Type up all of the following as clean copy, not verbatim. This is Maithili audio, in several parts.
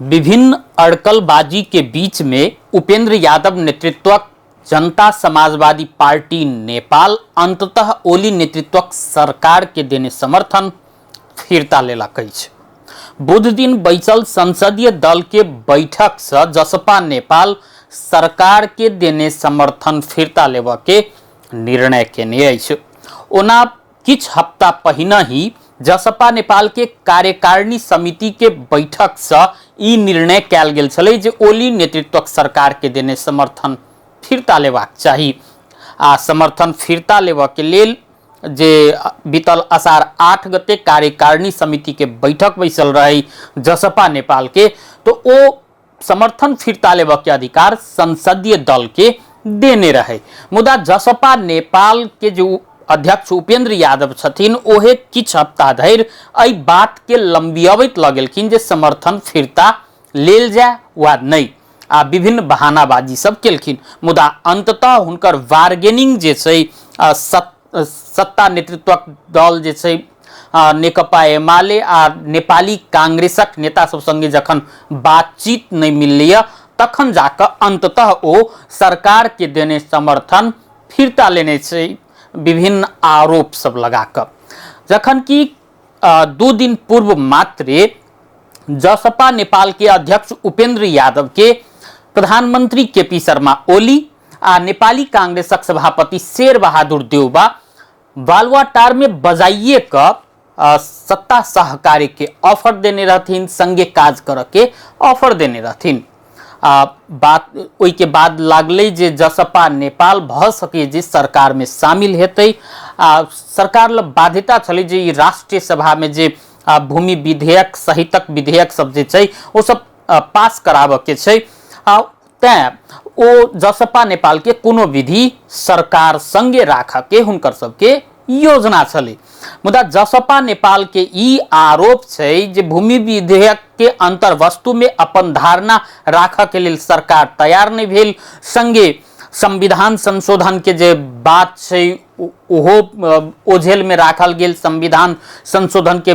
विभिन्न अड़कलबाजी के बीच में उपेंद्र यादव नेतृत्वक जनता समाजवादी पार्टी नेपाल अंततः ओली नेतृत्वक सरकार के देने समर्थन फिर्ता लेलक अछि। बुध दिन बैसल संसदीय दल के बैठक से जसपा नेपाल सरकार के देने समर्थन फिर्ता लेबऽ के निर्णय केने अछि। ओना किछु हफ्ता पहिने ही जसपा नेपाल के कार्यकारिणी समिति के बैठक से ई निर्णय कयल गेल छलै जे ओली नेतृत्वक सरकार के देने समर्थन फिर्ता लेबाक चाही आ समर्थन फिर्ता लेबऽ के लेल जे बीतल असार 8 गते कार्यकारिणी समिति के बैठक बैसल रही जसपा नेपाल के, तो ओ समर्थन फिर्ता लेबऽ के अधिकार संसदीय दल के देने रहे। मुदा जसपा नेपाल के जो अध्यक्ष उपेंद्र यादव छथिन ओहे किछु हफ्ता धरि एहि बात के लंबियबैत लऽ गेलखिन जे समर्थन फिर्ता लेल जाय वा नहि, आ विभिन्न बहानाबाजी सब केलखिन। मुदा अंततः हुनकर बार्गेनिंग जे छै सत्ता नेतृत्वक दल जे छै नेकपा एमाले आ नेपाली कांग्रेसक नेता सब संगे जखन बातचीत नहि मिललैए तखन जाकऽ अंततः ओ सरकार के देने समर्थन फिर्ता लेने छै विभिन्न आरोप सब लगा कऽ। जखन कि 2 दिन पूर्व मात्रे जसपा नेपाल के अध्यक्ष उपेंद्र यादव के प्रधानमंत्री के पी शर्मा ओली आ नेपाली कांग्रेसक सभापति शेर बहादुर देउबा बालुवाटार में बजाइए क सत्ता सहकार्य के ऑफर देने रहथिन, संगे काज करऽ के ऑफर देने रहथिन। आ बात ओहि के बाद लागलै जे जसपा नेपाल भऽ सकै जे सरकार में शामिल हेतै आ सरकार ल बाध्यता छलै जे ई राष्ट्रीय सभा में जे भूमि विधेयक सहितक विधेयक सब जे छै ओ सब पास कराबऽ के छै, आ तैं ओ जसपा नेपाल के कोनो विधि सरकार संगे राखऽ के हुनकर सबके योजना छलै। मुदा जसपा नेपाल के ई आरोप छै जे भूमि विधेयक के अंतर्वस्तु में अपन धारणा राखऽ के लेल सरकार तैयार नहि भेल, संगे संविधान संशोधन के जे बात छै ओहो ओझेल में राखल गेल। संविधान संशोधन के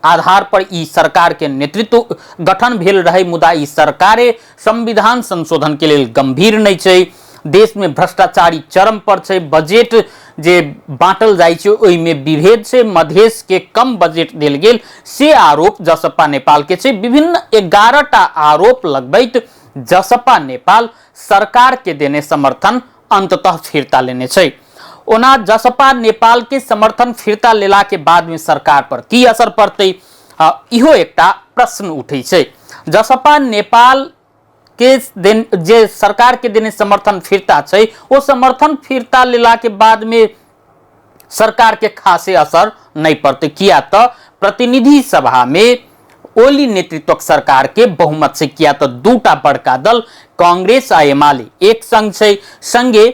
आधार पर ई सरकार के नेतृत्व गठन भेल रहे, मुदा ई सरकारे संविधान संशोधन के लेल गंभीर नहीं छै। देश में भ्रष्टाचारी चरम पर छै, बजट जे बांटल जाइ छै ओहि में विभेद छै, मधेश के कम बजट देल गेल से आरोप जसपा नेपाल के छै। विभिन्न 11टा आरोप लगबैत जसपा नेपाल सरकार के देने समर्थन अंततः फिर्ता लेने छै। ओना जसपा नेपाल के समर्थन फिर्ता लेला के बाद में सरकार पर की असर पड़तै, इहो एकटा प्रश्न उठै छै। जसपा नेपाल के देन जे सरकार के देने समर्थन फिर्ता छै ओ समर्थन फिर्ता लेला के बाद में सरकार के खासे असर नहीं पड़तै, किया तो प्रतिनिधि सभा में ओली नेतृत्वक सरकार के बहुमत छै, किया तो दूटा बड़का दल कांग्रेस आ एमाले एक संग छै, संगे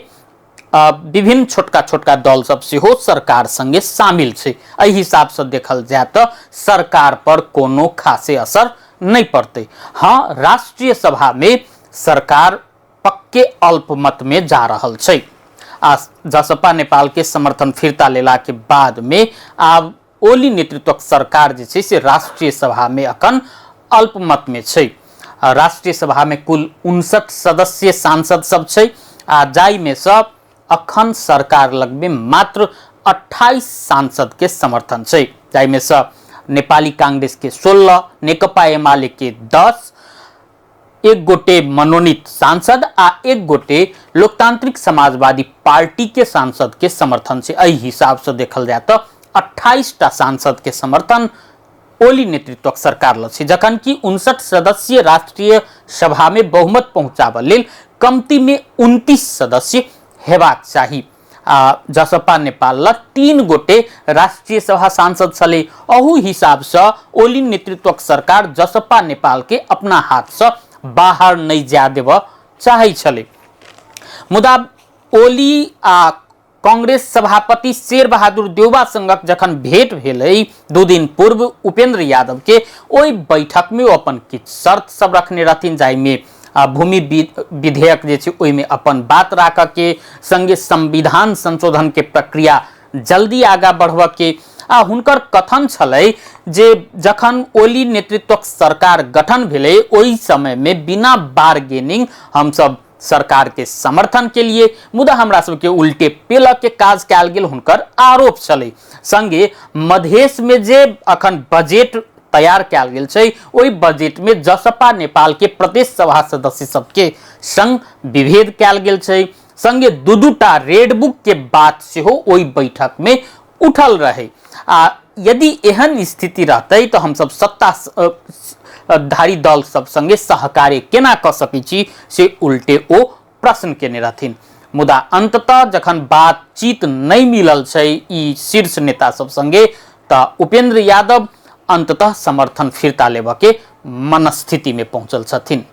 विभिन्न छोटका छोटका दल सब सेहो सरकार संगे शामिल छै। एहि हिसाब से देखल जाय तो सरकार पर कोनो खासे असर नहीं पड़तै। हाँ, राष्ट्रीय सभा में सरकार पक्के अल्पमत में जा रहल छै आ जसपा नेपाल के समर्थन फिर्ता लेला के बाद में आब ओली नेतृत्वक सरकार जे छै से राष्ट्रीय सभा में अखन अल्पमत में छै। राष्ट्रीय सभा में कुल 59 सदस्य सांसद सब छै आ जाहि में से अखन सरकार लग में मात्र 28 सांसद के समर्थन छै, जाहि में से नेपाली कांग्रेस के 16, नेकपा एमाले के 10, एक गोटे मनोनीत सांसद आ एक गोटे लोकतांत्रिक समाजवादी पार्टी के सांसद के समर्थन छै। एहि हिसाब से देखल जाय तो 28टा सांसद के समर्थन ओली नेतृत्वक सरकार लग छै, जखन कि 59 सदस्यीय राष्ट्रीय सभा में बहुमत पहुंचाबऽ लेल कमती में 29 सदस्य हेबाक चाही। आ जसपा नेपाल लग 3 गोटे राष्ट्रीय सभा सांसद छलै। अहू हिसाब से ओली नेतृत्वक सरकार जसपा नेपाल के अपना हाथ से बाहर नहीं जा देबऽ चाहै छलै। मुदा ओली आ कांग्रेस सभापति शेर बहादुर देउबा संगक जखन भेंट भेलै 2 दिन पूर्व उपेंद्र यादव के, ओहि बैठक में ओ अपन किछु शर्त सब रखने रहथिन, जाहिमे भूमि विधेयक जे छै ओहिमे अपन बात राखऽ के संगे संविधान संशोधन के प्रक्रिया जल्दी आगाँ बढ़बऽके। आ हुनकर कथन छलै जे जखन ओली नेतृत्वक सरकार गठन भेलै ओहि समयमे बिना बार्गेनिंग हमसब सरकार के समर्थन के लिए, मुदा हमरा सबके उल्टे पेलक के काज कयल गेल, हुनकर आरोप छलै। संगे मधेश में जे अखन बजट तैयार कयल गेल छै ओहि बजट में जसपा नेपाल के प्रदेश सभा सदस्य सबके संग विभेद कयल गेल छै। संगे दू दूटा रेड बुक के बात सेहो ओहि बैठक में उठल रहे। आ यदि एहन स्थिति रहतै तऽ हमसब सत्ता धारी दल सब संगे सहकार्य केना कऽ सकै छी, से उल्टे ओ प्रश्न केने रहथिन। मुदा अंततः जखन बातचीत नहि मिलल छै ई शीर्ष नेता सब संगे तऽ उपेंद्र यादव अंततः समर्थन फिर्ता लेबऽ के मनस्थिति में पहुंचल छथिन।